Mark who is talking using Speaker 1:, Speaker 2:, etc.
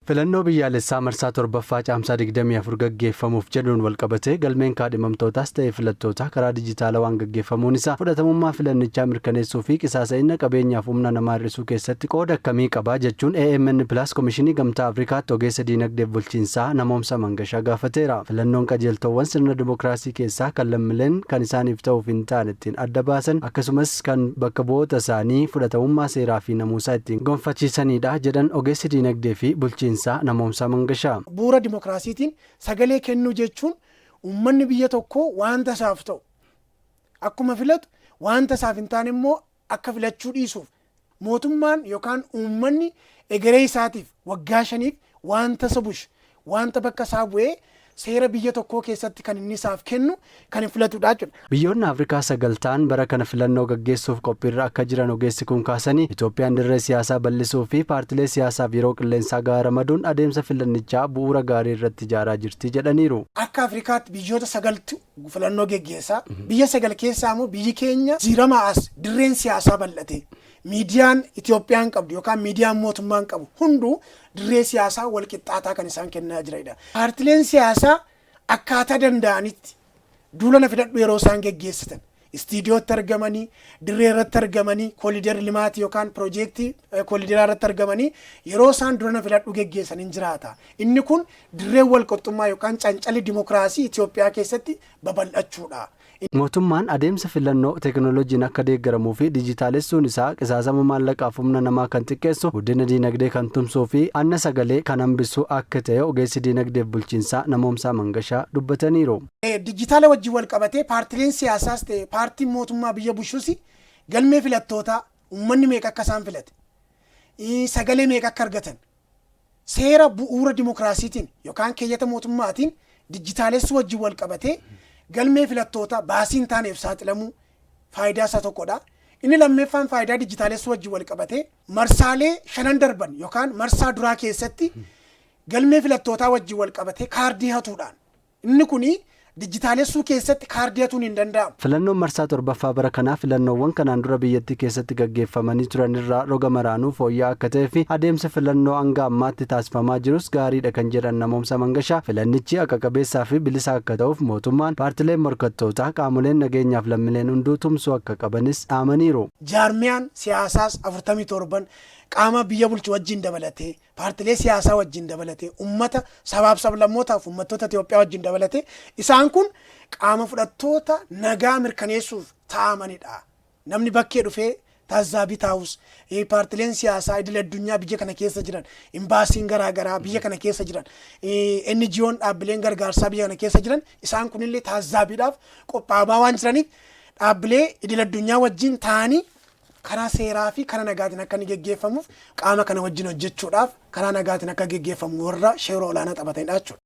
Speaker 1: Filannoo biyyaalessaa marsaa 7ffaa Caamsaa 24 gaggeeffamuuf jedhuun walqabatee galmeen kaadhimamtootaas ta'e filattootaa karaa dijitaalawaan gaggeeffamuun isaa fudhatamummaa filannichaa mirkaneessuu fi qisaasa'inna qabeenyaaf humna namaa hir'isuu keessatti qooda akkamii qaba jechuun AMN plus Komishinii Gamtaa Afrikaatti ogeessa diinagdeef bulchiinsaa Namoomsaa Mangashaa gaafateera. Filannoon qajeeltoowwan sirna dimokiraasii keessaa kan lammileen kan isaaniif ta'uuf hin taane ittiin adda baasan akkasumas kan bakka bu'oota isaanii fudhatamummaa seeraa fi namuusaa ittiin gonfachiisaniidha jedhan ogeessi diinagdee fi bulchiinsaa Namoomsaa Mangashaa.
Speaker 2: Bu'uura dimokiraasiitiin sagalee kennuu jechuun uummanni biyya tokkoo waanta isaaf ta'u akkuma filatu, waanta isaaf hin taane immoo akka filachuu dhiisuuf, mootummaan yookaan uummanni egeree isaatiif waggaa 5f waanta isa bushu, waanta bakka isaa bu'ee seera biyya tokkoo keessatti kan inni isaaf kennu kan hin filatudha jechuudha.
Speaker 1: Biyyoonni Afrikaa 9 ta'an bara kana filannoo gaggeessuuf qophiirra akka jiran ogeessi kun kaasanii, Itoophiyaan dirree siyaasaa bal'isuu fi paartilee siyaasaaf yeroo qilleensaa gahaa ramaduun adeemsa filannichaa bu'uura gaarii irratti ijaaraa jirti jedhaniiru.
Speaker 2: Akka Afrikaatti biyyoota 9tu filannoo geggeessa. Biyya 9 keessaa immoo biyyi keenya jijjiiramaa as dirreen siyaasaa bal'ate. Miidiyaan Itoophiyaan qabdu yookaan miidiyaan mootummaan qabu hunduu dirree siyaasaa wal qixxaataa kan isaan kennaa jiranidha. Paartileen siyaasaa akkaataa danda'anitti duula na filadhu yeroo isaan geggeessitan istiidiyootti argamanii, dirree irratti argamanii, kooliider limaatii yookaan piroojeektii kooliideraa irratti argamanii yeroo isaan dura na filadhu geggeessan hin jiraata. Inni kun dirreen wal qixxummaa yookaan cancalli dimokiraasii Itoophiyaa keessatti babal'achuudha.
Speaker 1: Mootummaan adeemsa filannoo teeknooloojiin akka deeggaramuu fi dijitaalessuun isaa qisaasama maallaqaaf humna namaa kan xiqqeessu, guddina diinagdee kan tumsuu fi hanna sagalee kan hambisu akka ta'e ogeessi diinagdeef bulchiinsaa Namoomsaa Mangashaa dubbataniiru.
Speaker 2: Dijitaala wajjin walqabatee paartileen siyaasaas ta'e paartiin mootummaa biyya bulchus galmee filattootaa uummanni meeqa akka isaan filate, sagalee meeqa akka argatan seera bu'uura dimokiraasiitiin yookaan keeyyata mootummaatiin dijitaalessuu wajjin wal qabatee galmee filattootaa baasii hin taaneef saaxilamuu faayidaa isaa tokkodha. Inni lammeeffaan faayidaa dijitaalessuu wajjin wal qabatee marsaalee shanan darban yookaan marsaa duraa keessatti galmee filattootaa wajjin wal qabatee kaardii hatuudhaan, inni kuni dijitaalessuu keessatti kaardii hatuun hin danda'amu.
Speaker 1: Filannoon marsaa 7ffaa bara kanaa filannoowwan kanaan dura biyyattii keessatti gaggeeffamanii turanirraa roga maraanuu fooyya'aa akka ta'ee fi adeemsa filannoo hanga ammaatti taasifamaa jirus gaariidha kan jedhan Namoomsaa Mangashaa, filannichi haqa qabeessaa fi bilisa akka ta'uuf mootummaan, paartileen morkattootaa, qaamoleen nageenyaaf lammileen hunduu tumsuu akka qabanis dhaamaniiru.
Speaker 2: Jaarmiyaan siyaasaas 47n qaama biyya bulchu wajjin dabalatee, paartilee siyaasaa wajjin dabalatee, ummata, sabaaf sablammootaaf ummattoota Itoophiyaa wajjin dabalatee isaan kun qaama fudhattoota nagaa mirkaneessuuf taa'amanidha. Namni bakkee dhufee taazzaabii taa'us, paartileen siyaasaa idil addunyaa biyya kana keessa jiran, imbaasiin garaa garaa biyya kana keessa jiran, NGOn dhaabbileen gargaarsaa biyya kana keessa jiran isaan kunillee taazzaabiidhaaf qophaa'amaa waan jiraniif dhaabbilee idil addunyaa wajjin taa'anii karaa seeraa fi karaa nagaatiin akka inni geggeeffamuuf qaama kana wajjin hojjechuudhaaf karaa nagaatiin akka geggeeffamu warra shoora olaanaa taphatanidha jechuudha.